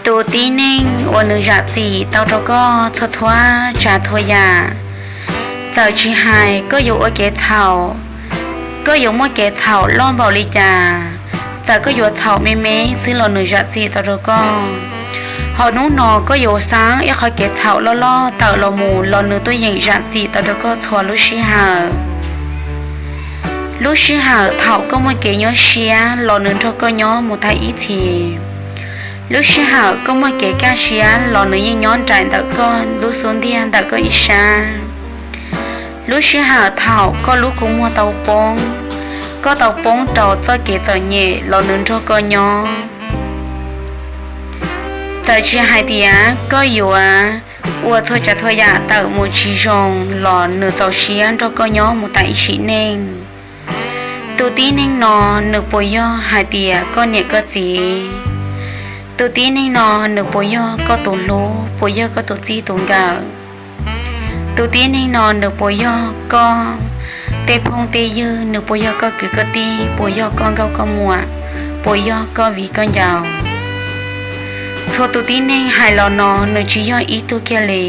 Tus tib neeg uas nws zam txim tau rau koj txhua txhua tsav txhua yam, txawm tsis hais koj yuav ua kev txhaum, koj yuav muaj kev txhaum loj npaum li cas, txawm koj yuav txhaum me me xwb los nws zam txim tau rau koj. Hos hnub no koj yuav xaab ib qhov kev txhaum loj loj tawm los mus los nws tuaj yeem zam txim tau rau koj txhua lub sij hawm. Lub sij hawm thaum koj muaj kev nyuaj siab los nws nrog koj nyob mus tag ib txhis. Lub sij hawm koj muaj kev kaj siab los nws yeej nyob nraim ntawm koj lub xub ntiag ntawm koj ib sab. Lub sij hawm thaum koj lub kua muag tau poob, koj tau poob rau txoj kev txom nyem los nws nrog koj nyob. Txawm tsis hais tias koj yuav ua txhua tsav txhua yam tawm mus tsis zoo los nws txaus siab nrog koj nyob mus tas ib sim neej. Tus tib neeg no nws puas yog hais tias koj niam koj txiv? Tus tib neeg no nws puas yog koj tus hlub, puas yog koj tus txij tus nkawm? Tus tib neeg no nws puas yog koj tej phooj tej ywg, nws puas yog koj kwv koj tij, puas yog koj nkauj koj muam, puas yog koj viv koj ncaus? Txhua tus tib neeg hais los no nws tsis yog ib tug kiag li,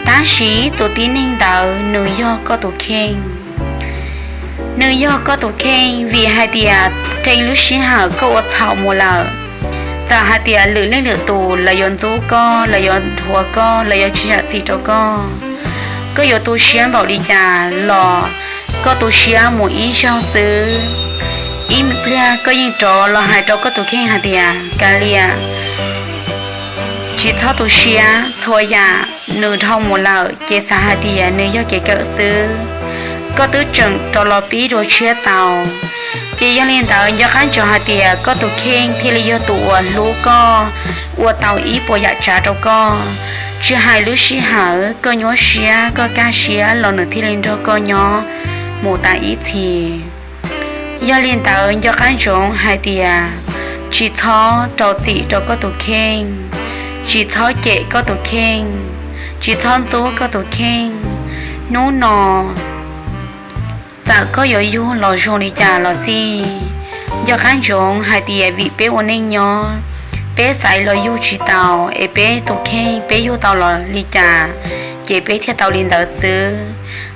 tab sis tus tib neeg ntawd nws yog koj tus kheej. Nws yog koj tus kheej vim hais tias qee lub sij hawm koj ua txhaum mus lawm, txawm hais tias lwm leej lwm tus lawv yuav ntxub koj, lawv yuav dhuav koj, lawv yuav tsis zam txim rau koj, koj yuav tu siab npaum li cas los koj tu siab mus ib zaug xwb, ib pliag koj yeej rov los hais rau koj tus kheej hais tias, Kav liam, tsis txhob tu siab, txhua yam nws dhau mus lawm ces xav hais tias nws yog kev kawm xwb, koj twb tseem rov los pib dua tshiab tau. Ces yog li ntawd nco qab ntsoov hais tias koj tus kheej thiaj li yog tus uas hlub koj, ua tau ib puas yam tsav rau koj. Tsis hais lub sij hawm koj nyuaj siab koj kaj siab los nws thiaj li nrog koj nyob mus tas ib txhis. Yog li ntawd nco qab ntsoov hais tias tsis txhob rau txim rau koj tus kheej, tsis txhob cem koj tus kheej, tsis txhob ntxub koj tus kheej. Hnub no txawm koj yuav yug los zoo li cas los xij, nco qab ntsoov hais tias vim peb ua neej nyob, peb xaiv los yug tsis tau, es peb tus kheej peb yug tau los li cas, ces peb thiaj tau li ntawd xwb.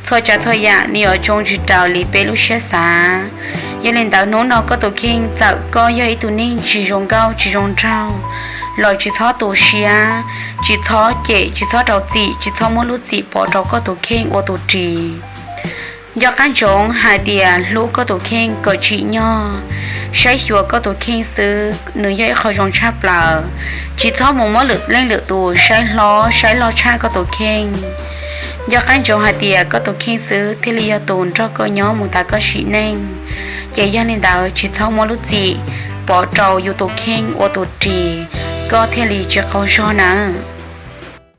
Txhua tsav txhua yam nws yuav tsoo tsis raws li peb lub siab xav. Yog li ntawd hnub no koj tus kheej txawm koj yog ib tug neeg tsis zoo nkauj tsis zoo nraug los tsis txhob tu siab, tsis txhob cem, tsis txhob rau txim, tsis txhob muab lub txim pov rau koj tus kheej ua tus ris. Nco qab ntsoov hais tias hlub koj tus kheej kom tsim nyog, saib xyuas koj tus kheej xwb nws yog ib qho zoo tshaj plaws. Tsis txhob mus muab lwm leej lwm tus saib hlob saib loj tshaj koj tus kheej. Nco qab ntsoov hais tias koj tus kheej xwb thiaj li yog tus nrog koj nyob mus tas koj sim neej. Ces yog li ntawd tsis txhob muab lub txim pov rau yus tus kheej ua tus ris, koj thiaj li tsis qaug zog nawb.